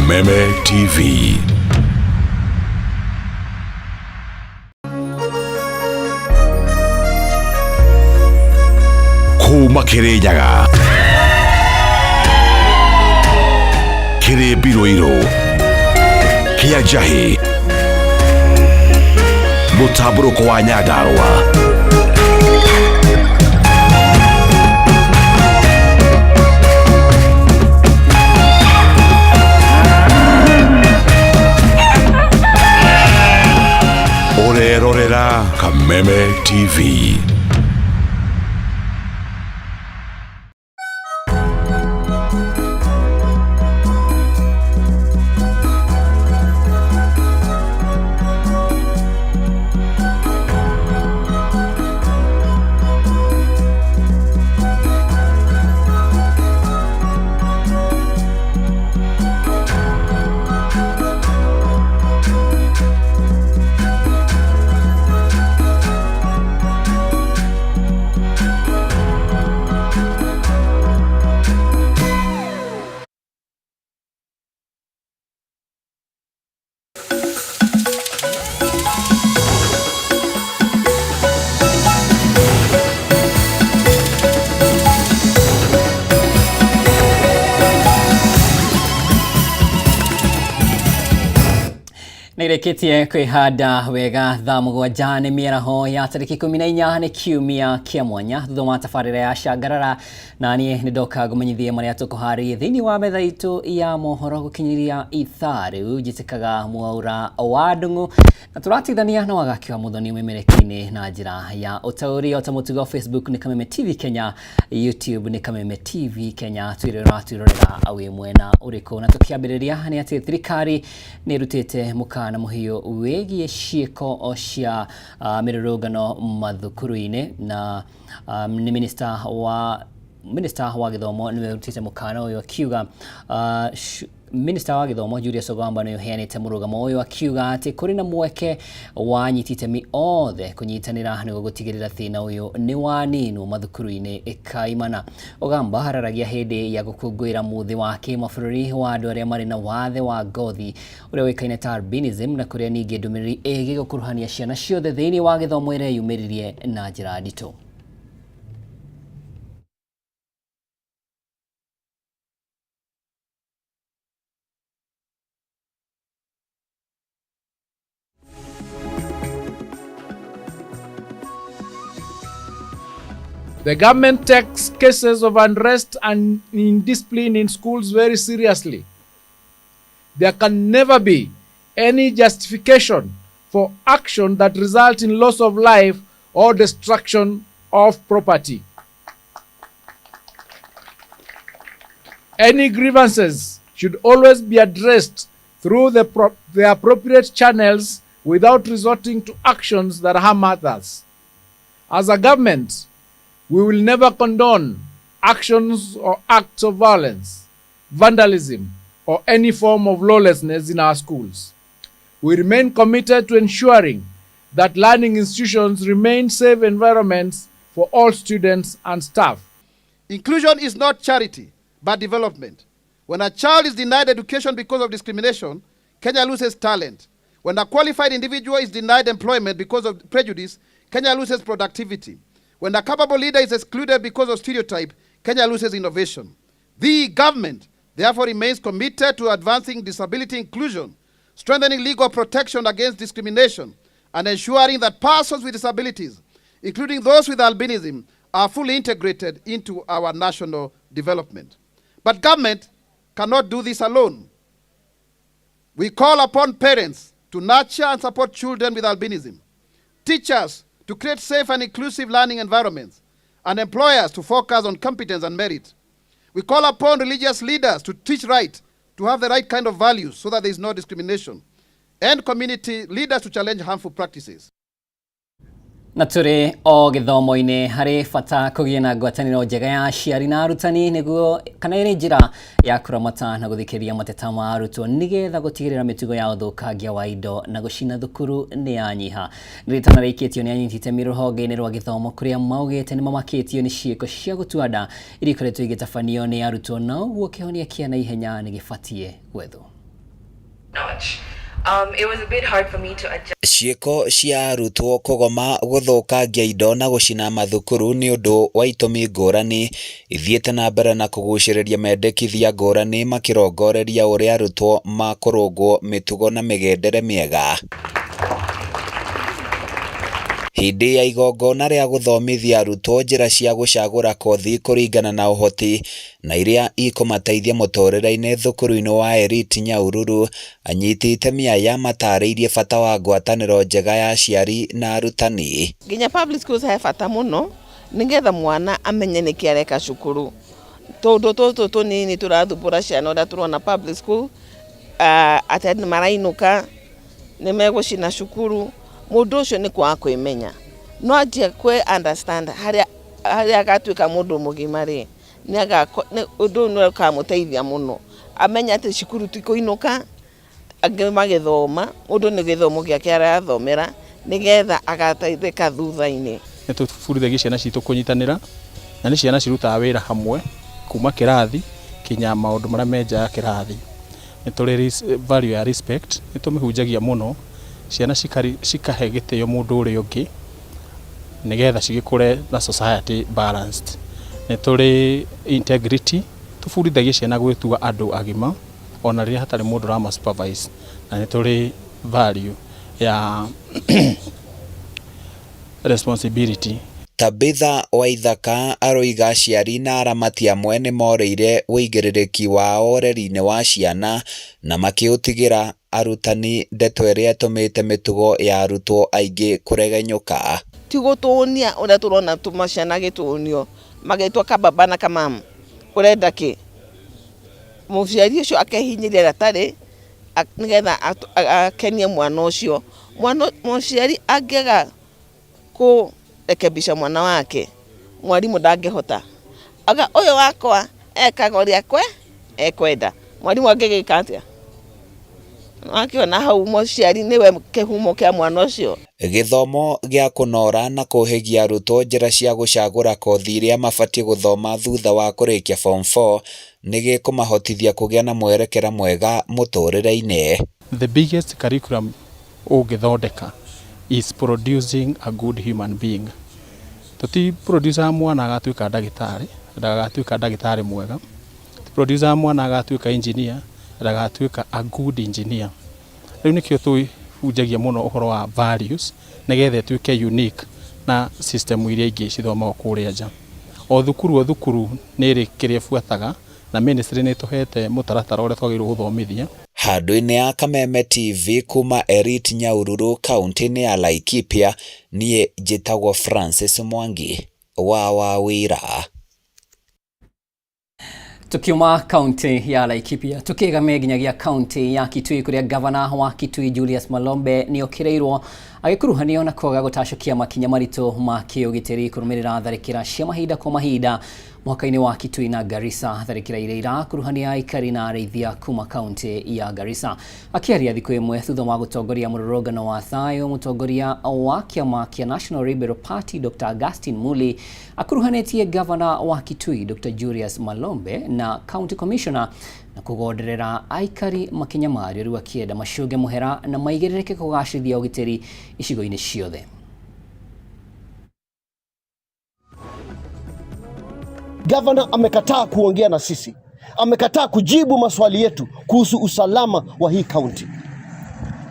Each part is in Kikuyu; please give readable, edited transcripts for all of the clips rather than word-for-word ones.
Kameme TV. Kuma Kirinyaga kĩrĩ mbirũirũ kĩa njahĩ mũtambũrũko wa Nyandarũa. Ũrerorera Kameme TV. Nĩrĩkĩtie kwĩhanda wega thaa 7 nĩ mĩaraho ya tarĩki 14 nĩ kiumia kĩa mwanya thutha wa tabarĩra ya Cangarara, na niĩ nĩ ndoka ngũmenyithie marĩa tũkũharĩrie thĩinĩ wa metha itũ ya mohoro gũkinyĩria ithaa rĩu. Njĩtĩkaga Mwaura wa Ndung'u na tũratithania na Wagaki wa Muthoni ũmemereki-inĩ na njĩra ya ũtaũri. O ta mũtugo, Facebook nĩ Kameme TV Kenya, YouTube nĩ Kameme TV Kenya. Twĩre ũratwĩrorera wĩ mwena ũrĩkũ. Na tũkĩambĩrĩria nĩ atĩ thirikari nĩ ĩrutĩte mũkana mũhiũ wĩgiĩ ciĩko cia mĩrũrũngano mathukuru-inĩ, na nĩ minister wa gĩthomo nĩwe ũrutĩte mũkana ũyũ akiuga Minista wa gĩthomo Julius Ogamba nĩ ũheanĩte mũrũgamo ũyũ akiuga atĩ kũrĩ na mweke wa anyiti itemi othe kũnyitanĩra nĩguo gũtigĩrĩra thĩna ũyũ nĩ waninwo mathukuru-inĩ kaimana. Ogamba araragia hĩndĩ ya gũkũngũĩra mũthĩ wa kĩmabũrũri wa andũ arĩa marĩ na wathe wa ngothi ũrĩa ũĩkaine ta albinism, na kũrĩa ningĩ ndũmĩrĩri ĩgiĩ gũkuruhania ciana ciothe thĩinĩ wa gĩthomo ĩreyumĩririe na njĩra nditũ. The government takes cases of unrest and indiscipline in schools very seriously. There can never be any justification for action that results in loss of life or destruction of property. Any grievances should always be addressed through the appropriate channels without resorting to actions that harm others. As a government, we will never condone actions or acts of violence, vandalism, or any form of lawlessness in our schools. We remain committed to ensuring that learning institutions remain safe environments for all students and staff. Inclusion is not charity, but development. When a child is denied education because of discrimination, Kenya loses talent. When a qualified individual is denied employment because of prejudice, Kenya loses productivity. When a capable leader is excluded because of stereotype, Kenya loses innovation. The government therefore remains committed to advancing disability inclusion, strengthening legal protection against discrimination, and ensuring that persons with disabilities, including those with albinism, are fully integrated into our national development. But government cannot do this alone. We call upon parents to nurture and support children with albinism, teachers to create safe and inclusive learning environments, and employers to focus on competence and merit. We call upon religious leaders to teach right, to have the right kind of values so that there is no discrimination, and community leaders to challenge harmful practices. Na tũrĩ o gĩthomo-inĩ, harĩ bata kũgĩa na ngwatanĩro njega ya aciari na arutani nĩguo kana ĩrĩ njĩra ya kũramata na gũthikĩrĩria mateta ma arutwo nĩgetha gũtigĩrĩra mĩtugo ya ũthũkangia wa indo na gũcina thukuru nĩ yanyiha. Nĩ rĩtana rĩikĩtio nĩ anyiti itemi rũhonge-inĩ rwa gĩthomo kũrĩa maugĩte nĩ mamakĩtio nĩ ciĩko cia gũtua nda iria ikoretwo igĩtabanio nĩ arutwo, na ũguo kĩhonia kĩa naihenya nĩ gĩbatiĩ gwethwo. Notch. It was a bit hard for me to adjust. Ciĩko cia arutwo kũgoma gũthũkangia indo na gũcina mathukuru nĩ ũndũ wa itũmi ngũrani ithiĩte na mbere na kũgucĩrĩria mendekithia ngũrani makĩrongoreria ũrĩa arutwo makũrũngwo mĩtugo na mĩgendere mĩega. Hĩndĩ ya igongona rĩa gũthomithia arutwo njĩra cia gũcagũra kothi kũringana na ũhoti na iria ikũmateithia mũtũrĩre-inĩ thukuru-inĩ wa Elite Nyahururu, anyiti itemi aya matarĩirie bata wa ngwatanĩro njega ya aciari na arutani. Nginya public schools he bata mũno nĩgetha mwana amenye nĩkĩ areka cukuru, tũndũ tũtũ tũnini tũrathumbũra ciana ũrĩa tũrona public school, atĩ nĩ marainũka nĩ megũcina cukuru. Mũndũ ũcio nĩ kwaga kwĩmenya, no anjie kwĩ understand harĩa harĩa agatuĩka mũndũ mũgima rĩ, ũndũ ũyũ nĩ ũkamũteithia mũno amenye atĩ cukuru ti kũinũka angĩ magĩthoma, mũndũ nĩ gĩthomo gĩake arathomera nĩgetha agateithĩka thutha-inĩ. Nĩ tũbundithagia ciana citũ kũnyitanĩra na nĩ ciana cirutaga wĩra hamwe kuma kĩrathi kinya maũndũ marĩa me nja ya kĩrathi. Nĩ tũrĩ value ya respect, nĩ tũmĩhunjagia mũno, ciana cikahe gĩtĩo mũndũ ũrĩa ũngĩ nĩgetha cigĩkũre na society balanced. Nĩ tũrĩ integrity, tũbundithagia ciana gwĩtua andũ agima ona rĩrĩa hatarĩ mũndũ ũrama supervise, na nĩ tũrĩ value ya responsibility. Tabitha Waithaka aroiga aciari na aramati amwe nĩ morĩire ũigĩrĩrĩki wao ũreri-inĩ wa ciana na makĩũtigĩra arutani, ndeto ĩrĩa ĩtũmĩte mĩtugo ya arutwo aingĩ kũregenyũka. Ti gũtũnia ũrĩa tũrona tũma ciana gĩtũnio magĩtwo kababa na kamamu, ũrenda kĩ? Mũciari ũcio akehinyĩrĩria atarĩ nĩgetha akenie mwana ũcio. Mwana mũciari angĩaga kũrekebisha mwana wake, mwarimũ ndangĩhota. Aga ũyũ wakwa ekaga ũrĩa ekwenda, mwarimũ angĩgĩka atĩa? Wakĩona hau mũciari nĩwe kĩhumo kĩa mwana ũcio. Gĩthomo gĩa kũnora na kũhĩgia arutwo njĩra cia gũcagũra kothi iria mabatiĩ gũthoma thutha wa kũrĩkia form 4 nĩ gĩkũmahotithia kũgĩa na mwerekera mwega mũtũrĩre-inĩ. The biggest curriculum ũngĩthondeka is producing a good human being. Tũti produce mwana agatuĩka ndagĩtarĩ, ndagatuĩka ndagĩtarĩ mwega. Produce mwana agatuĩka engineer, ndagatuĩka a good engineer. Rĩu nĩkĩo tũhunjagia mũno ũhoro wa values nĩgetha ĩtuĩke unique na system iria ingĩ cithomagwo kũrĩa nja. O thukuru nĩ ĩrĩ kĩrĩa ĩbuataga na ministry nĩ ĩtũhete mũtaratara ũrĩa twagĩrĩirwo gũthomithia. Handũ-inĩ ya Kameme TV kuma Elite Nyahururu kaunti-inĩ ya Laikipia, niĩ njĩtagwo Francis Mwangi wa Wawĩra. Tukiuma kaunti ya Laikipia tukigame nginyagia kaunti ya Kitui kuria gavana wa Kitui Julius Malombe ni okireirwo agĩkuruhanio na kwaga gũtacũkia makinya maritũ ma kĩũgitĩri kũrũmĩrĩra tharĩkĩra cia mahinda kwa mahinda mũhaka-inĩ wa Kitui na Garissa. Tharĩkĩra iria irakuruhania aikari na arĩithia kuma kaunti ya Garissa. Akĩaria thikũ ĩmwe thutha wa gũtongoria mũrũrũngano wa thayũ, mũtongoria wa kĩama kĩa National Liberal Party Dr. Augustine Muli akuruhanĩtie gavana wa Kitui Dr. Julius Malombe na county commissioner na kũgonderera aikari makinyamario rĩu akĩenda macũnge mũhera na maigĩrĩrĩke kũgacĩrithia ũgitĩri icigo-inĩ ciothe. Gavana amekataa kuongea na sisi, amekataa kujibu maswali yetu kuhusu usalama wa hii county.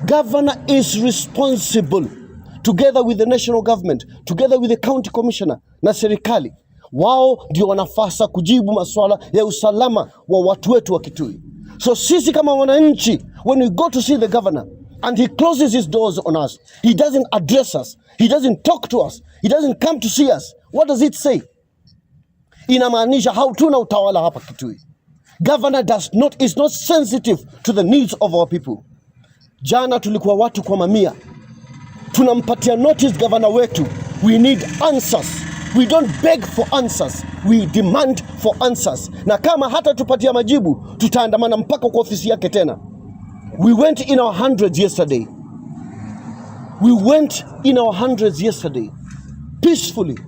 Governor is responsible together with the national government, together with the county commissioner na serikali. Wao ndio wanafasa kujibu maswala ya usalama wa watu wetu wa Kitui. So sisi kama wananchi, when we go to see the governor and he closes his doors on us, he doesn't address us, he doesn't talk to us, he doesn't come to see us, what does it say? Inamaanisha hatuna utawala hapa Kitui. Governor does not, is not sensitive to the needs of our people. Jana tulikuwa watu kwa mamia, tunampatia notice governor wetu, we need answers. We don't beg for answers, we demand for answers. Na kama hata tupatia majibu, tutaandamana mpaka kwa ofisi yake tena. We went in our hundreds yesterday. We went in our hundreds yesterday peacefully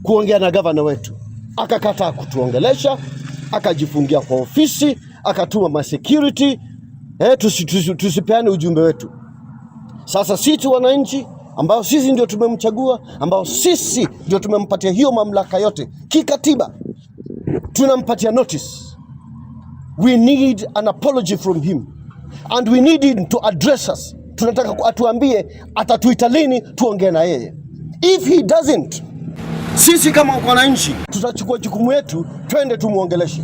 kuongea na gavana wetu, akakataa kutuongelesha, akajifungia kwa ofisi, akatuma ma security. Tusipeane ujumbe wetu. Sasa sisi wananchi ambao sisi ndio tumemchagua, ambao sisi ndio tumempatia hiyo mamlaka yote kikatiba, tunampatia notice. We need an apology from him and we need him to address us. Tunataka atuambie atatuita lini tuongee na yeye. If he doesn't, sisi kama wananchi tutachukua jukumu yetu, twende tumuongeleshe.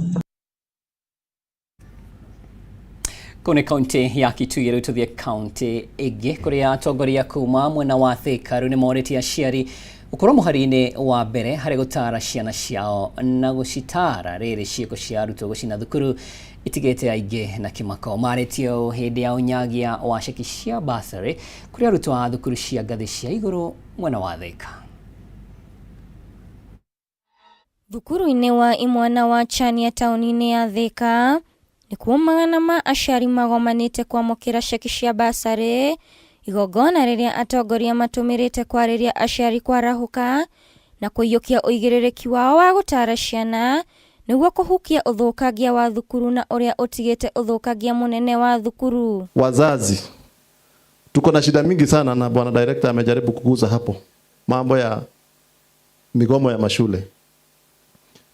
Kũu nĩ kaunti ya Kitui. Rĩu tũthiĩ kaunti ĩngĩ kũrĩa atongoria kuma mwena wa Thika rĩu nĩ morĩtie aciari gũkorwo mũhari-inĩ wa mbere harĩ gũtara ciana ciao na gũcitara rĩrĩ ciĩko cia arutwo gũcina thukuru itigĩte aingĩ na kĩmako. Marĩtie ũũ hĩndĩ ya ũnyagia wa ceki cia bursary kũrĩ arutwo a thukuru cia ngathĩ cia igũrũ mwena wa Thika. Thukuru-inĩ wa imwana wa Chania taũni-inĩ ya Thika nĩkuo magana ma aciari magomanĩte kwamũkĩra ceki cia basarĩ, igongona rĩrĩa atongoria matũmĩrĩte kwarĩria aciari kwarahũka na kũiyũkia ũigĩrĩrĩki wao wa gũtara ciana nĩguo kũhukia ũthũkangia wa thukuru na ũrĩa ũtigĩte ũthũkangia mũnene wa thukuru. Wazazi tuko na shida mingi sana, na bwana director amejaribu kuguza hapo mambo ya migomo ya mashule.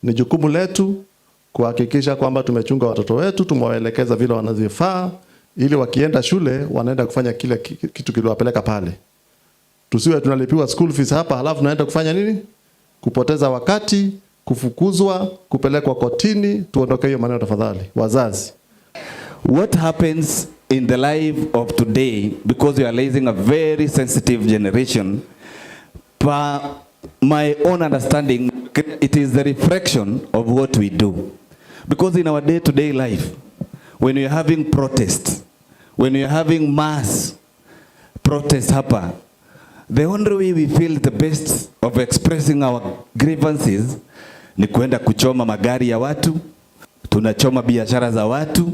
Ni jukumu letu kuhakikisha kwamba tumechunga watoto wetu, tumewaelekeza vile wanavyofaa, ili wakienda shule wanaenda kufanya kile kitu kiliwapeleka pale. Tusiwe tunalipiwa school fees hapa halafu tunaenda kufanya nini? Kupoteza wakati, kufukuzwa, kupelekwa kotini. Tuondoke hiyo maneno tafadhali, wazazi. What happens in the life of today, because we are raising a very sensitive generation, per my own understanding, it is the reflection of what we do. Because in our day-to-day life, when we are having protests, when we are having mass protests hapa, the only way we feel the best of expressing our grievances ni kuenda kuchoma magari ya watu, tunachoma biashara za watu,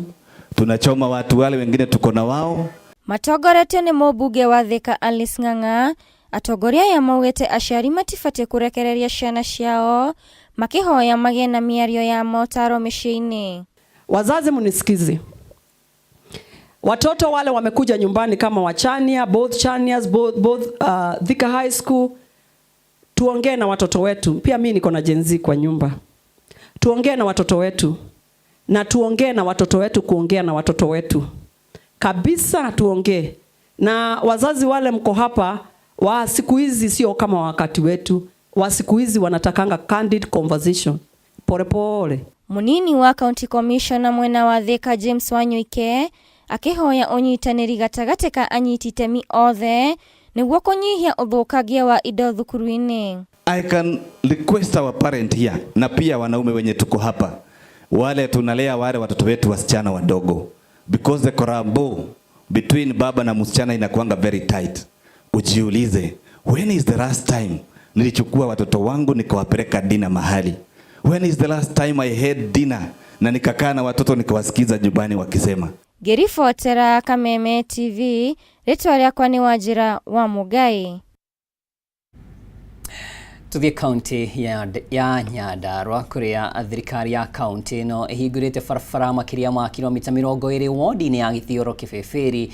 tunachoma watu wale wengine tuko na wao. Matongoretio nĩ mũmbunge wa Thika Alice Ng'ang'a, atongoria aya maugĩte aciari matibatiĩ kũrekereria ciana ciao makĩhoya magĩe na mĩario ya motaro mĩciĩ-inĩ. Wazazi mnisikize. Watoto wale wamekuja nyumbani kama wachania, both Chanias, both Thika High School, tuongee na watoto wetu. Pia mimi niko na Gen Z kwa nyumba. Tuongee na watoto wetu. Na tuongee na watoto wetu, kuongea na watoto wetu. Kabisa tuongee. Na wazazi wale mko hapa, wa siku hizi sio kama wakati wetu. Wa siku hizi wanatakanga candid conversation. Pole pole. Munini wa County Commissioner mwena wa Thika James Wanyoike akĩhoya ũnyitanĩri gatagatĩ ka anyiti itemi othe nĩguo kũnyihia ũthũkangia wa indo thukuru-inĩ. I can request our parent here na pia wanaume wenye tuko hapa, wale tunalea wale watoto wetu wasichana wadogo, because the collabo between baba na msichana inakuanga very tight. Ujiulize, when is the last time nilichukua watoto wangu nikawapeleka dinner mahali? When is the last time I had dinner na nikakaa na watoto nikawasikiza nyumbani wakisema? Ngĩribotera Kameme TV, rĩtwa rĩakwa nĩ Wanjĩra wa Mũngai. Tuthiĩ kaunti ya Nyandarua kũrĩa thirikari ya kaunti ĩno ĩhingũrĩte barabara makĩria ma kilomita 20 wodi-inĩ ya Gĩthioro Kĩbĩbĩri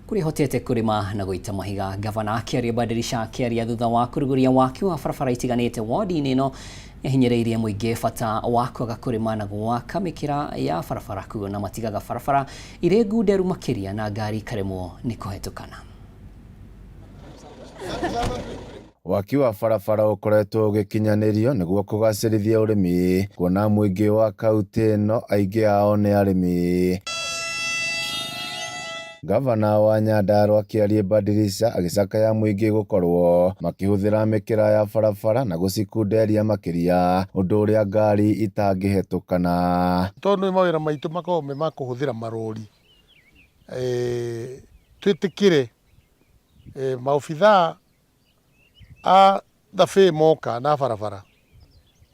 kũrĩa ĩhotete kũrĩma na gũita mahiga. Gavana akĩaria Badirisha akĩaria thutha wa kũrugũria waki wa barabara itiganĩte wodi-inĩ ĩno nĩahinyĩrĩirie mũingĩ bata wa kwaga kũrĩma na gwaka mĩkĩra ya barabara kuona matigaga barabara irĩ ngunderu makĩria na ngari ikaremwo nĩ kũhetũkana. Waki wa barabara ũkoretwo ũgĩkinyanĩrio nĩguo kũgacĩrithia ũrĩmi, kuona mũingĩ wa kaunti ĩno aingĩ ao nĩ arĩmi. Gavana wa Nyandarua Kĩarie Badirisha agĩcakaya mũingĩ gũkorwo makĩhũthĩra mĩkĩra ya barabara na gũcikunderia makĩria, ũndũ ũrĩa ngari itangĩhetũkana. Tondũ nĩ mawĩra maitũ makoragwo me ma kũhũthĩra marori, twĩtĩkĩre maobithaa a thabĩ moka na barabara,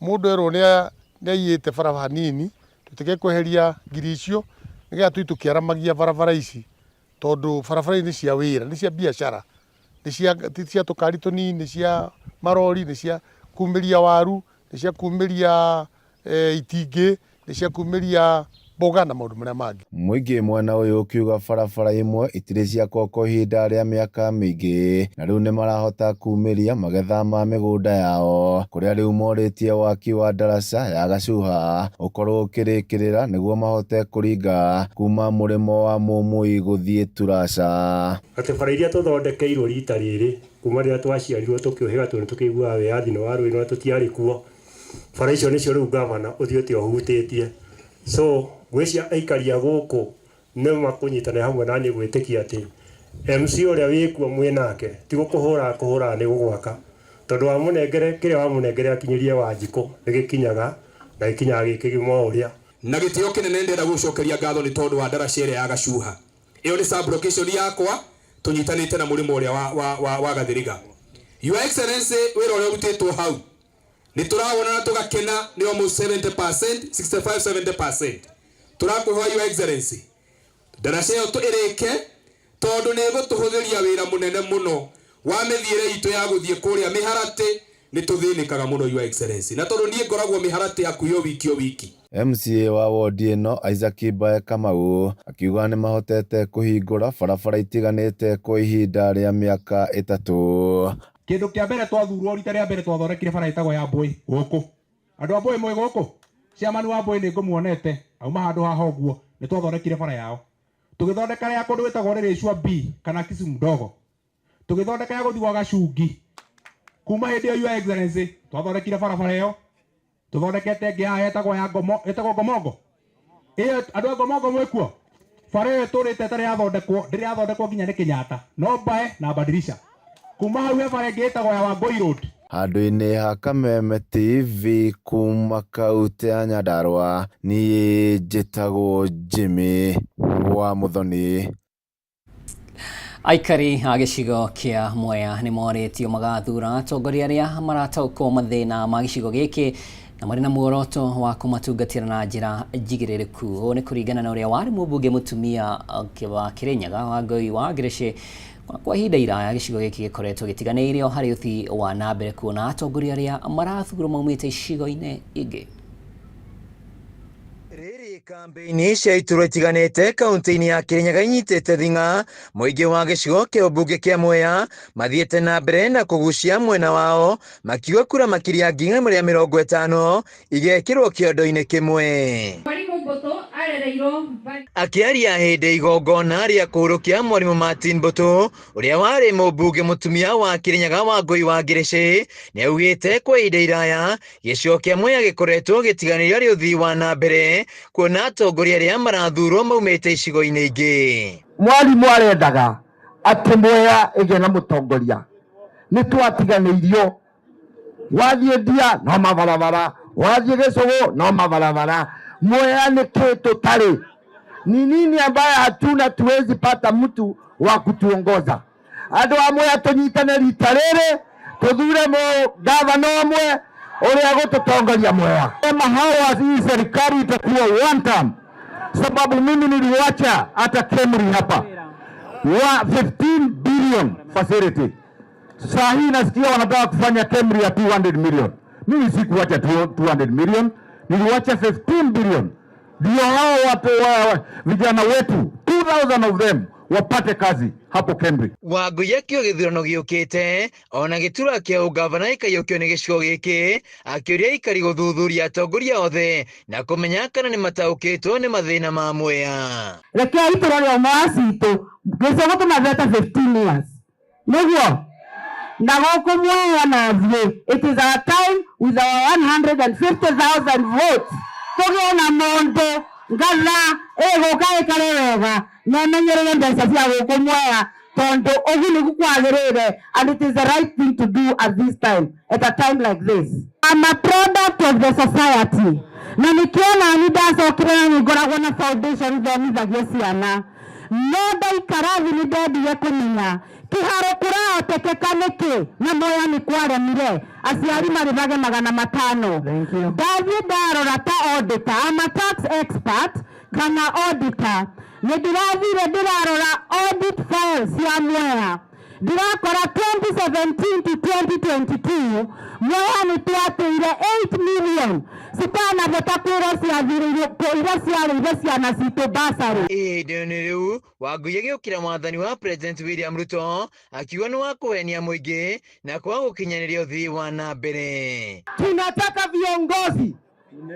mũndũ erwo nĩ aiyĩte barabara hanini, twĩtĩkĩre kweheria ngiri icio nĩgetha tũthiĩ tũkĩaramagia barabara ici, tondũ barabara ici nĩ cia wĩra, nĩ cia biacara, ti cia tũkari tũnini, nĩ cia marori, nĩ cia kumĩria waru, nĩ cia kumĩria itingĩ, nĩ cia kumĩria Mboga na maũndũ marĩa mangĩ. Mũingĩ mwena ũyũ ũkiuga barabara imwe itirĩ ciakwo kwa ihinda rĩa mĩaka mĩingĩ na rĩu nĩmarahota kumĩria magetha ma mĩgũnda yao kũrĩa rĩu morĩtie waki wa ndaraca ya Gacuha ũkorwo ũkĩrĩkĩrĩra nĩguo mahote kũringa kuma mũrĩmo wa Mũmũi gũthiĩ Turaca. Atĩ bara iria tũthondekeirwo rita rĩrĩ kuma rĩrĩa twaciarirwo tũkĩũhĩga tondũ nĩtũkĩiguaga wĩyathi nĩ warũĩ no tũtiarĩ kuo, bara icio nĩcio rĩu ngavana ũthiĩte ũhutĩtie. So ngwĩciria aikari a gũkũ nĩ makũnyitanĩra hamwe na niĩ gwĩtĩkia atĩ MC ũrĩa wĩkuo mwĩ nake ti gũkũhũra akũhũraga nĩ gũgwaka, tondũ wamũnengere kĩrĩa wamũnengere akinyĩrie Wanjikũ nĩ gĩkinyaga na gĩkinyaga gĩ kĩgima o ũrĩa. Na gĩtĩo kĩnene ndĩrenda gũgũcokeria ngatho nĩ tondũ wa ndaraca ĩrĩa ya Gacuha. Ĩyo nĩ sub location yakwa tũnyitanĩte na mũrĩmo ũrĩa wa Gathiriga. Your Excellency, wĩra ũrĩa ũrutĩtwo hau nĩ tũrawona na tũgakena nĩ almost 70%, 65-70%. Tũrakũhoya Your Excellency, ndaraca ĩyo ĩrĩke tondũ nĩ ĩgũtũhũthĩria wĩra mũnene mũno wa mĩthiĩre itũ ya gũthiĩ kũrĩa mĩharatĩ. Nĩ tũthĩnĩkaga mũno Your Excellency, na tondũ niĩ ngoragwo mĩharatĩ hakuhĩ o wiki o wiki. MCA wa wodi ĩno Isaac Mbae Kamau akiuga nĩmahotete kũhingũra barabara itiganĩte kwa ihinda rĩa mĩaka 3. Kĩndũ kĩa mbere twathurwo rita rĩa mbere twathondekire bara ĩtagwo ya Mbũĩ gũkũ. Andũ a Mbũĩ mwĩ gũkũ? Chairman wa Mbũĩ nĩ ngũmuonete auma handũ haha ũguo, nĩ twathondekire bara yao. Tũgĩthondeka ya kũndũ gwĩtagwo Rĩrĩcua B kana Kisumu Ndogo. Tũgĩthondeka ya gũthiĩ gwa Gacungi. Kuma hĩndĩ ĩyo Your Excellency twathondekire barabara ĩyo. Tũthondekete ĩngĩ haha ĩtagwo ya Ngomo, ĩtagwo Ngomongo. Ĩyo andũ a Ngomongo mwĩkuo? Bara ĩyo ĩtũrĩte ĩtarĩ yathondekwo, ndĩrĩ yathondekwo nginya nĩ Kenyatta. No mbae na badilisha. Kuma hau he bara ĩngĩ ĩtagwo ya Wangũi Road. Handũ-inĩ ha Kameme TV kuma kaunti ya Nyandarua, niĩ njĩtagwo Jimmy wa Muthoni. Aikari a gĩcigo kĩa Mwea nĩ morĩtio magathura atongoria arĩa marataũkwo mathĩna ma gĩcigo gĩkĩ na marĩ na muoroto wa kũmatungatĩra na njĩra njigĩrĩrĩku. Ũũ nĩ kũringana na ũrĩa warĩ mũmbunge mũtumia wa Kĩrĩnyaga Wangũi wa Ngĩrĩcĩ. Kwa ihinda iraya gĩcigo gĩkĩ gĩkoretwo gĩtiganĩirio harĩ ũthii wa na mbere kuona atongoria arĩa marathurwo maumĩte icigo-inĩ ingĩ. Rĩrĩ kambĩini cia iturwa itiganĩte kaunti-inĩ ya Kĩrĩnyaga inyitĩte thing'a, mũingĩ wa gĩcigo kĩa ũmbunge kĩa Mwea mathiĩte na mbere na kũgucia mwena wao makiuga kura makĩria 150,000 igekĩrwo kĩondo-inĩ kĩmwe. Akĩaria hĩndĩ igongona rĩa kũhurũkia mwarimũ Martin Mbũtũ ũrĩa warĩ mũmbunge mũtumia wa Kĩrĩnyaga Wangũi wa Ngĩrĩcĩ, nĩaugĩte kwa ihinda iraya gĩcigo kĩa Mwea gĩkoretwo gĩtiganĩrio harĩ ũthii wa na mbere kuona atongoria arĩa marathurwo maumĩte icigo-inĩ ingĩ. Mwarimũ arendaga atĩ Mwea ĩgĩe na mũtongoria, nĩ twatiganĩirio. Wathiĩ Ndia no mabarabara, wathiĩ Gĩcũgũ no mabarabara. Mwea nĩ kĩ tũtarĩ? Ni nini ambaye hatuna tuwezi pata mtu wa kutuongoza? Andũ a Mwea tũnyitane rita rĩrĩ, tũthure gavana ũmwe ũrĩa gũtũtongoria Mwea. Kama hawa hii serikali itakuwa one term, sababu mimi niliwacha hata KEMRI hapa wa 15 billion facility. Saa hii nasikia wanataka kufanya KEMRI ya 200 million. Mimi sikuwacha 200 million, niliwacha 15 billion. Ndio hao watu wa vijana wetu 2000 of them wapate kazi hapo KEMRI. Wangũi akĩoya gĩthurano gĩũkĩte ona gĩturwa kĩa ũgavana gĩkaiyũkio nĩ gĩcigo gĩkĩ, akĩũria aikari gũthuthuria atongoria othe na kũmenya kana nĩ mataũkĩtwo nĩ mathĩna ma Mwea. Rekei tũrore ũmwe wa citũ gĩcigo tũmathete 15 years nĩguo na gũkũ Mwea na thiĩ, it is our time with our 150,000 votes tũgĩe na mũndũ ngatha ĩgũka ĩkare wega na ĩmenyerere mbeca cia gũkũ Mwea tondũ ũguo nĩguo kwagĩrĩire, and it is the right thing to do at this time, at a time like this. I'm a product of the society na nĩkĩo nani ndacokire na nĩngoragwo na foundation thomithagia ciana, no ndaikara thĩ nĩ ndendire kũmenya kĩharo kũrahotekeka nĩkĩ na Mwea nĩ kwaremire aciari marĩhage 500. Ndathiĩ ndarora ta auditor, I'm a tax expert kana auditor, nĩ ndĩrathire ndĩrarora audit files cia Mwea, ndirakora 2017 to 2022 Mwea nĩ twatĩire 8 million Citanavota kwĩrwo ciathirĩirwo iria ciarĩire ciana citũ basarĩ. Ihinda-inĩ rĩu Wangui agĩũkĩra wathani wa President William Ruto akiuga nĩ wa kũhenia mũingĩ na kwaga gũkinyanĩria ũthii wa na mbere. Tunataka viongozi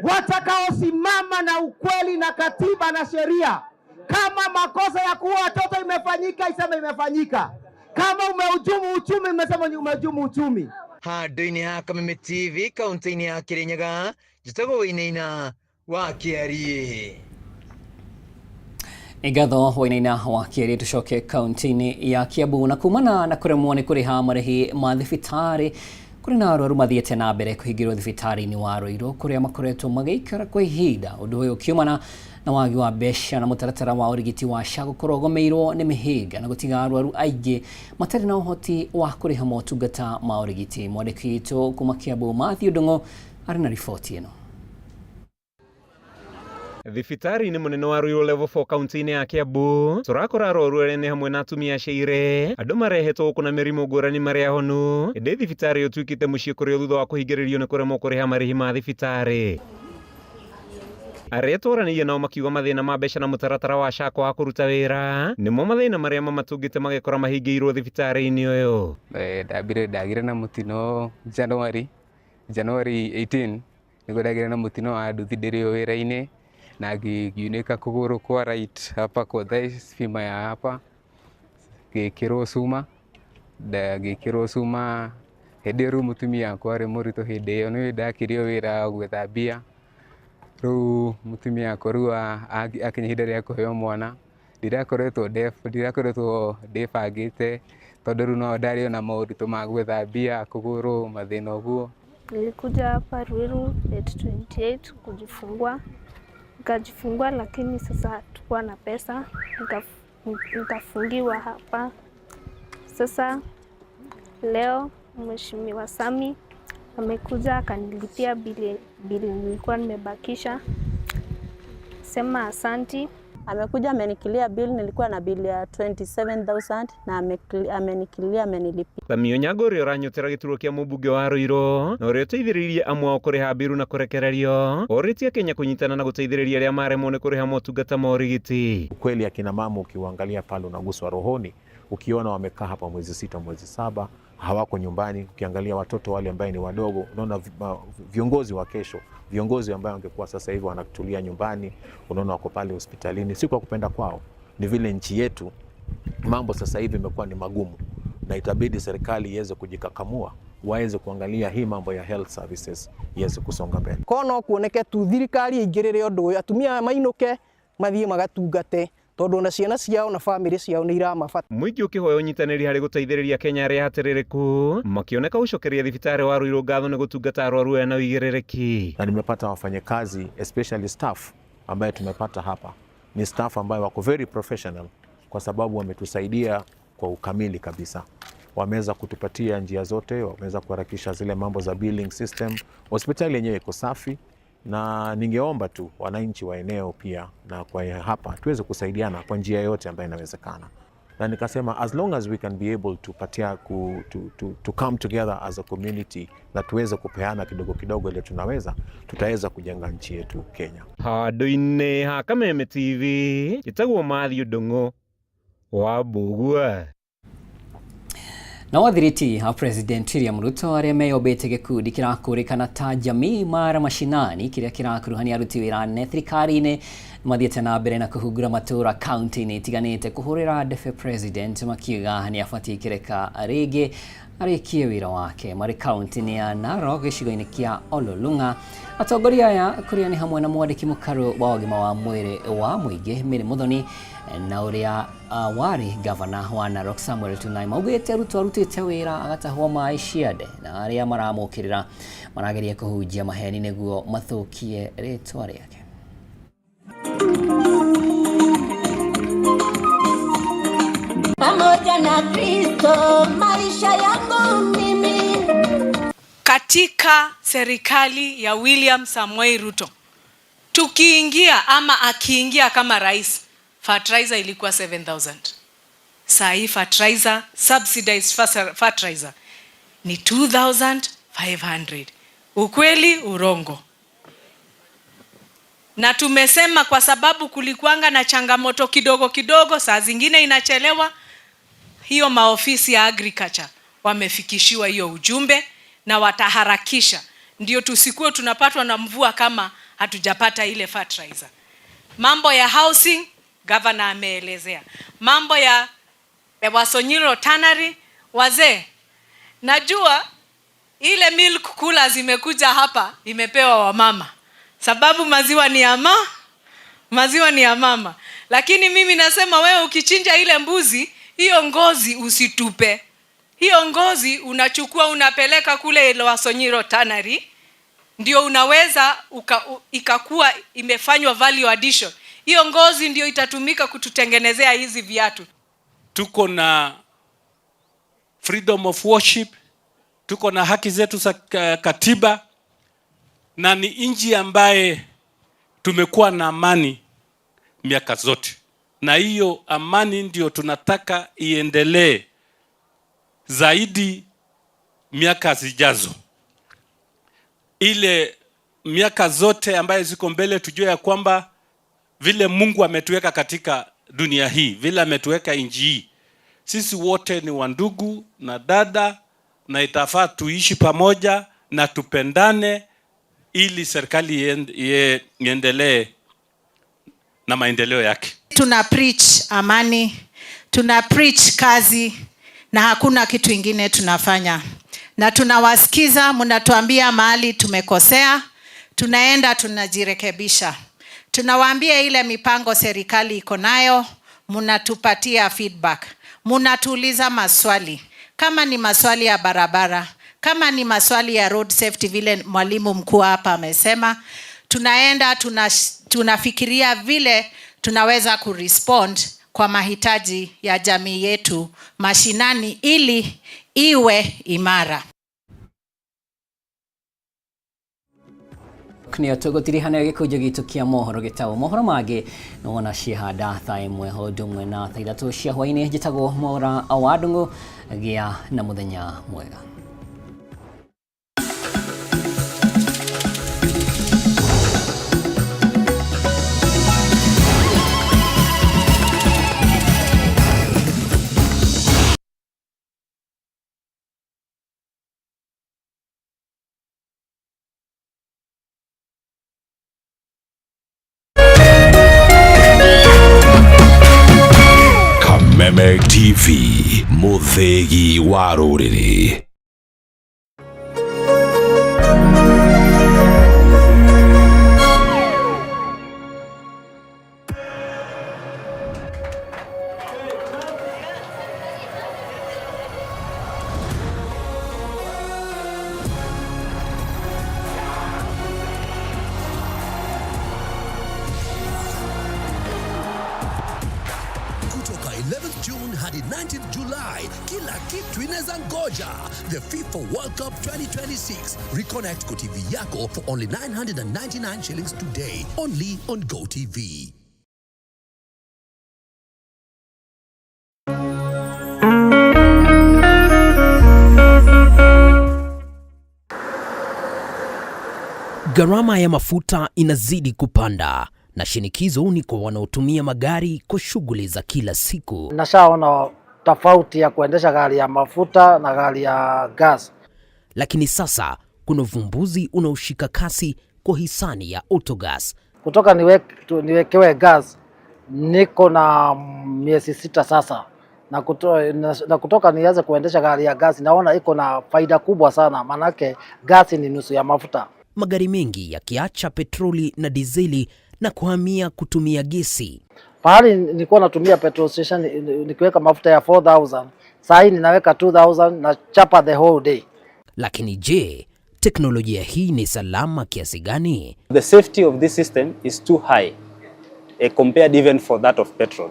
watakaosimama na ukweli na katiba na sheria. Kama makosa ya kuua watoto imefanyika, iseme imefanyika. Kama umehujumu uchumi, imesema ni umehujumu uchumi. Handũ-inĩ ha Kameme TV kaunti-inĩ ya Kirinyaga, njĩtagwo Wainaina wa Kĩariĩ. Ngatho Wainaina wa Kĩariĩ. Tucoke kaunti-inĩ ya Kiambu na kumana na kũremwo nĩ kũrĩha marĩhi ma thibitarĩ kũrĩ na arwaru mathiĩte na mbere kũhingĩrwo thibitarĩ-inĩ wa Ruiru kũrĩa makoretwo magĩikara kwa ihinda, ũndũ ũyũ ũkiumana na wagi wa mbeca na mũtaratara wa ũrigiti wa SHA gũkorwo ũgomeirwo nĩ mĩhĩnga na gũtiga arwaru aingĩ matarĩ na ũhoti wa kũrĩha motungata ma ũrigiti. Mwandĩki witũ kuma Kiambu Matthew Ndung'u arĩ na riboti ĩno. Thibitarĩ-inĩ mũnene wa Ruiru Level 4 kaunti-inĩ ya Kiambu tũrakora arwaru arĩa nĩ hamwe na atumia aceire andũ marehetwo gũkũ na mĩrimũ ngũrani marĩ ahonu, ĩndĩ thibitarĩ ũtuĩkĩte mũciĩ kũrĩ o thutha wa kũhingĩrĩrio nĩ kũremwo kũrĩha marĩhi ma thibitarĩ. Arĩa twaranĩirie nao makiuga mathĩna ma mbeca na mũtaratara wa SHA kwaga kũruta wĩra nĩmo mathĩna marĩa mamatũngĩte magekora mahingĩirwo thibitarĩ-inĩ ũyũ. Ndambire ndagire na mũtino January 18 nĩguo ndagire na mũtino wa nduthi ndĩrĩ o wĩra-inĩ na ngiunĩka kũgũrũ kwa right hapa kwa thigh femur ya hapa ngĩkĩrwo cuma, ngĩkĩrwo cuma hĩndĩ ĩyo rĩu mũtumia wakwa arĩ mũritũ hĩndĩ ĩyo nĩ ndakirio wĩra gwetha mbia. Rĩu mũtumia wakwa rĩu akinya ihinda rĩa kũheo mwana ndirakoretwo ndĩbangĩte tondũ rĩu no ndarĩ ona moritũ ma gwetha mbia kũgũrũ mathĩna ũguo. Nilikuja hapa Ruiru date 28 kujifungua, nikajifungua, lakini sasa hatukuwa na pesa, nikafungiwa hapa. Sasa leo Mheshimiwa Sami amekuja akanilipia bili nilikuwa nimebakisha. Sema asanti. Amekuja amenikilia bill, nilikuwa na bill ya 27,000 na amenikilia, amenilipia. Sami Onyango ũrĩa ũranyotera gĩturwa kĩa mũmbunge wa Ruiru na ũrĩa ũteithĩrĩirie amwe ao kũrĩha mbiru na kũrekererio orĩtie Kenya kũnyitana na gũteithĩrĩria arĩa maremwo nĩ kũrĩha motungata ma ũrigiti. Kweli akina mama ukiwaangalia pale unaguswa rohoni, ukiona wamekaa hapa mwezi 6 mwezi 7 hawako nyumbani. Ukiangalia watoto wale ambao ni wadogo, unaona viongozi wa kesho, viongozi ambao wangekuwa sasa hivi wanatulia nyumbani, unaona wako pale hospitalini, si kwa kupenda kwao, ni vile nchi yetu mambo sasa hivi imekuwa ni magumu, na itabidi serikali iweze kujikakamua, waweze kuangalia hii mambo ya health services iweze kusonga mbele. Kono kuoneke tu thirikari ingirire undu uyu, atumia mainuke mathie magatungate tondu na ciana ciao na family ciao ni iramabata. Mũingĩ ũkĩhoya ũnyitanĩri harĩ gũteithĩrĩria Kenya arĩa hatĩrĩrĩku makĩoneka gũcokeria thibitarĩ wa Ruiru ngatho nĩ gũtungata arwaru aya na ũigĩrĩrĩki. Na nimepata wafanyakazi especially staff ambaye tumepata hapa ni staff ambayo wako very professional, kwa sababu wametusaidia kwa ukamili kabisa. Wameweza kutupatia njia zote, wameweza kuharakisha zile mambo za billing system. Hospitali yenyewe iko safi, na ningeomba tu wananchi wa eneo pia na kwa hapa tuweze kusaidiana kwa njia yote ambayo inawezekana. Na nikasema as long as we can be able to patia ku, to come together as a community na tuweze kupeana kidogo kidogo ile tunaweza, tutaweza kujenga nchi yetu Kenya. Handũ-inĩ ha Kameme TV njĩtagwo Matthew Ndung'u wa Mbũgua. Na wathiriti a President William Ruto arĩa meyombĩte gĩkundi kĩrakũrĩkana ta Jamii Mara Mashinani kĩrĩa kĩrakuruhania aruti wĩra anene thirikari-inĩ mathiĩte na mbere na kũhungura matũra kaunti-inĩ itiganĩte kũhũrĩra ndebe President makiuga nĩ abatiĩ kĩreka rĩngĩ arĩkie wĩra wake. Marĩ kaunti-inĩ ya Narok gĩcigo-inĩ kĩa Ololunga, atongoria aya kũrĩa nĩ hamwe na mwandĩki mũkarũ wa ũgima wa mwĩrĩ wa mũingĩ Mary Muthoni na ũrĩa warĩ gavana wa Narok Samuel Tunai maugĩte Ruto arutĩte wĩra agatahwo maĩ ciande na arĩa maramũkĩrĩra marageria kũhunjia maheni nĩguo mathũkie rĩtwa rĩake. Pamoja na Kristo maisha yangu mimi. Katika serikali ya William Samoei Ruto tukiingia ama akiingia kama rais, fertilizer ilikuwa 7,000. Saa hii fertilizer, subsidized fertilizer ni 2,500. Ukweli urongo? Na tumesema kwa sababu kulikuanga na changamoto kidogo kidogo, saa zingine inachelewa, hiyo maofisi ya agriculture wamefikishiwa hiyo ujumbe na wataharakisha, ndio tusikuwe tunapatwa na mvua kama hatujapata ile fertilizer. Mambo ya housing governor ameelezea, mambo ya Wasonyiro Tannery. Wazee, najua ile milk cooler zimekuja hapa imepewa wamama, sababu maziwa ni ya maziwa ni ya mama. Lakini mimi nasema wewe ukichinja ile mbuzi, hiyo ngozi usitupe. Hiyo ngozi unachukua unapeleka kule Wasonyiro Tannery, ndio unaweza ikakuwa imefanywa value addition. Hiyo ngozi ndio itatumika kututengenezea hizi viatu. Tuko na freedom of worship, tuko na haki zetu za katiba, na ni nchi ambaye tumekuwa na amani miaka zote, na hiyo amani ndio tunataka iendelee zaidi miaka zijazo. Ile miaka zote ambaye ziko mbele, tujue ya kwamba vile Mungu ametuweka katika dunia hii, vile ametuweka nchi hii, sisi wote ni wandugu na dada, na itafaa tuishi pamoja na tupendane ili serikali iendelee na maendeleo yake. Tuna preach amani, tuna preach kazi, na hakuna kitu ingine tunafanya. Na tunawasikiza, mnatuambia mahali tumekosea, tunaenda tunajirekebisha. Tunawaambia ile mipango serikali iko nayo, mnatupatia feedback, mnatuuliza maswali. Kama ni maswali ya barabara, kama ni maswali ya road safety, vile mwalimu mkuu hapa amesema, tunaenda tunafikiria vile tunaweza kurespond kwa mahitaji ya jamii yetu mashinani ili iwe imara. Nĩyo tũgũtirihana gĩkũnjo gitũ kĩa mohoro gĩtagwo mohoro mangĩ no wona ciĩhanda thaa ĩmwe o ũndũ ũmwe na thaa ithatũ cia hwaĩ-inĩ. Njĩtagwo Mwaũra wa Ndung'u, gĩa na mũthenya mwega. Kameme TV, mũthĩgi wa rũrĩrĩ. Kutoka 11th June hadi 19th July, kila kitu inaweza ngoja. The FIFA World Cup 2026. Reconnect GoTV yako for only 999 shillings today. Only on GoTV. Gharama ya mafuta inazidi kupanda na shinikizo ni kwa wanaotumia magari kwa shughuli za kila siku. Nashaona tofauti ya kuendesha gari ya mafuta na gari ya gas. Lakini sasa kuna uvumbuzi unaoshika kasi kwa hisani ya Autogas. Kutoka niwekewe gas niko na miezi 6 sasa, na kutoka nianze kuendesha gari ya gas naona iko na faida kubwa sana, manake gas ni nusu ya mafuta. Magari mengi yakiacha petroli na dizeli na kuhamia kutumia gesi. Pahali nilikuwa natumia petrol station nikiweka mafuta ya 4000, saa hii ninaweka 2000 na chapa the whole day. Lakini je, teknolojia hii ni salama kiasi gani? The safety of this system is too high compared even for that of petrol.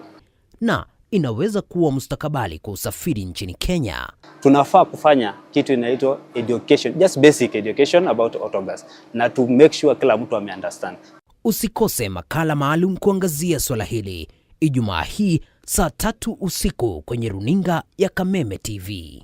Na inaweza kuwa mustakabali kwa usafiri nchini Kenya. Tunafaa kufanya kitu inaitwa education, just basic education about autogas, na to make sure kila mtu ame-understand. Usikose makala maalum kuangazia swala hili Ijumaa hii saa 3 usiku kwenye runinga ya Kameme TV.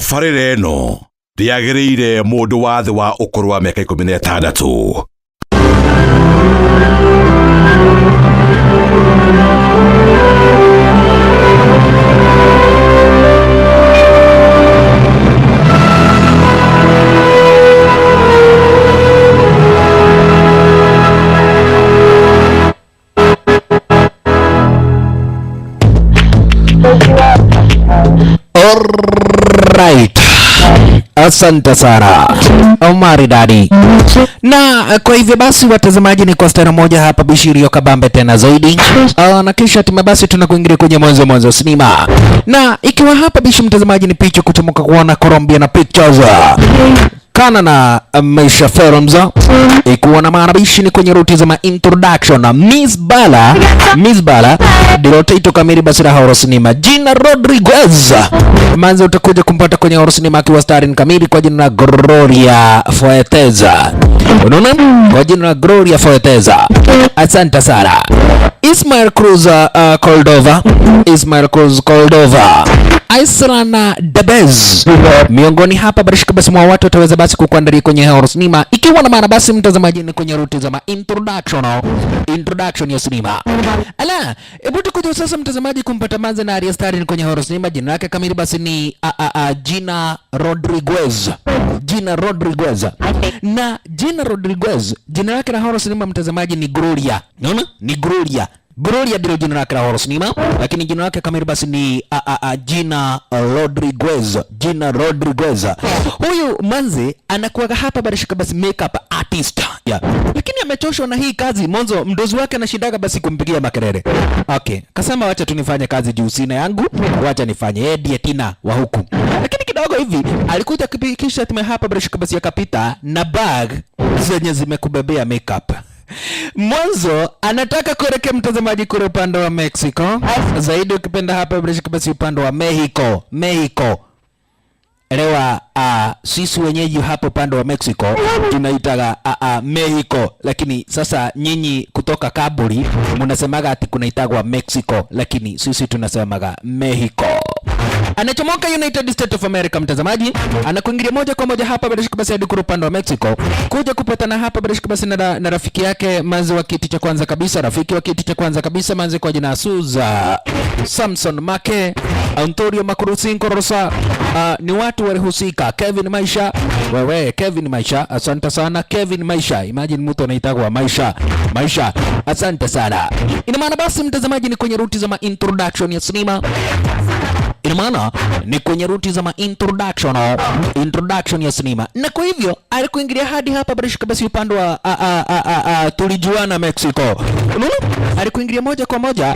Tabarĩra ĩno ndĩagĩrĩire mũndũ wa thĩ wa ũkũrũ wa mĩaka 16. Alright. Asante sana maridadi. Na kwa hivyo basi, watazamaji, ni kwa stara moja hapa Bishirio kabambe tena zaidi. Na kisha hatimaye basi tunakuingilia kwenye mwanzo mwanzo sinema, na ikiwa hapa Bishi mtazamaji, ni picha kutoka kuona Colombia na Pictures kana na Maisha Films, ikiwa na maana bishi ni kwenye ruti za introduction. Miss Bala, Miss Bala ndilo title kamili basi la horror cinema. Gina Rodriguez manzi utakuja kumpata kwenye horror cinema akiwa starring kamili kwa jina la Gloria Fuerteza. Unaona, kwa jina la Gloria Fuerteza. Asante sana. Ismael Cruz Cordova, Ismael Cruz Cordova, Islana Debez miongoni hapa barishika basi mwa watu wataweza basi kukuandalia kwenye horror cinema, ikiwa na maana basi mtazamaji ni kwenye ruti za introduction ya cinema. Ala, hebu tukuje sasa mtazamaji kumpata manze na Arya Star kwenye horror cinema. Jina lake kamili basi ni Gina Rodriguez, Gina Rodriguez. Na Gina Rodriguez jina lake la horror cinema mtazamaji ni Gloria. Unaona? Ni Gloria. Gloria ndilo jina lake la horror cinema, lakini jina lake kamili basi ni Gina Rodriguez. Gina Rodriguez. Huyu manze anakuwa hapa barishika basi makeup artist. Yeah. Lakini amechoshwa na hii kazi. Mwanzo mdozi wake anashindaga basi kumpigia makelele. Okay, kasema wacha tu nifanye kazi juu sina yangu, wacha nifanye. Yeye ndiye Tina wa huku. Lakini kidogo hivi alikuja kisha tume hapa barishika basi akapita na bag zenye zimekubebea makeup. Mwanzo anataka kuelekea mtazamaji kule upande wa Mexico, zaidi ukipenda hapa basi upande wa Mexico. Mexico. Elewa, sisi wenyeji hapo upande wa Mexico tunaitaga Mexico, lakini sasa nyinyi kutoka Kaburi mnasemaga ati kunaitagwa Mexico, lakini sisi tunasemaga Mexico. Anachomoka United States of America mtazamaji, anakuingilia moja kwa moja hapa bila basi hadi upande wa Mexico, kuja kupatana hapa bila basi na rafiki yake manzi wa kiti cha kwanza kabisa, rafiki wa kiti cha kwanza kabisa manzi kwa jina Suza Samson Make, Antonio Makurusinko Rosa. Ni watu walihusika. Kevin Maisha, wewe Kevin Maisha, asante sana Kevin Maisha. Imagine mtu anaitagwa Maisha, Maisha, asante sana. Ina maana basi mtazamaji ni kwenye ruti za introduction ya sinema. Ina maana ni kwenye ruti za introduction ya sinema, na kwa hivyo alikuingilia hadi hapa barishika basi upande wa tulijuana Mexico. Unaona, alikuingilia moja kwa moja.